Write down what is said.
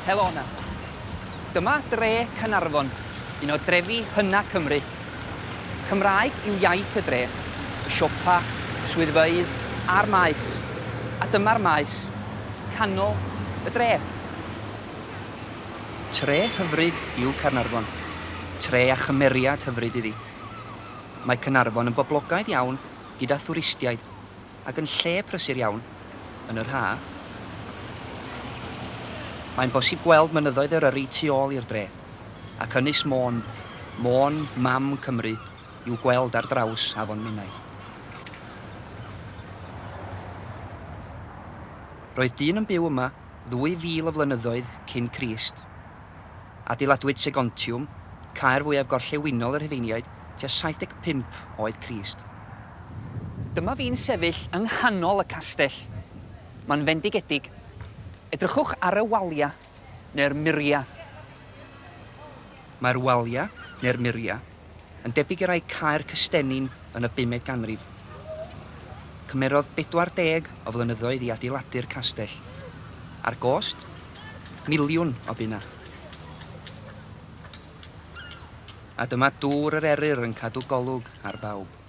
Helo 'na. Dyma dre Caernarfon, un o drefi hyna Cymru. Cymraeg yw iaith y dre, y siopa, y swyddfeydd a'r maes. A dyma'r maes, canol y dre. Tre hyfryd yw Caernarfon. Tre â chymeriad hyfryd iddi. Mae Caernarfon yn boblogaidd iawn gyda thwristiaid ac yn lle prysur iawn yn yr ha'. Mae'n bosib gweld mynyddoedd Eryri tu ôl i'r dre, ac Ynys Môn, Môn, mam Cymru, i'w gweld ar draws Afon Menai. Roedd dyn yn byw yma ddwy fil o flynyddoedd cyn Crist. Adeiladwyd Segontiwm, caer fwyaf gorllewinol y Rhufeiniaid, tua 75 oed Crist. Dyma fi'n sefyll yng nghanol y castell. Mae'n fendigedig. Edrychwch ar y walia, neu'r muria. Mae'r walia, neu'r muria, yn debyg i rai caer Cystennin yn y bumed ganrif. Cymerodd 40 o flynyddoedd i adeiladu'r castell. A'r gost? Miliwn o bunna. A dyma dŵr yr Eryr yn cadw golwg ar bawb.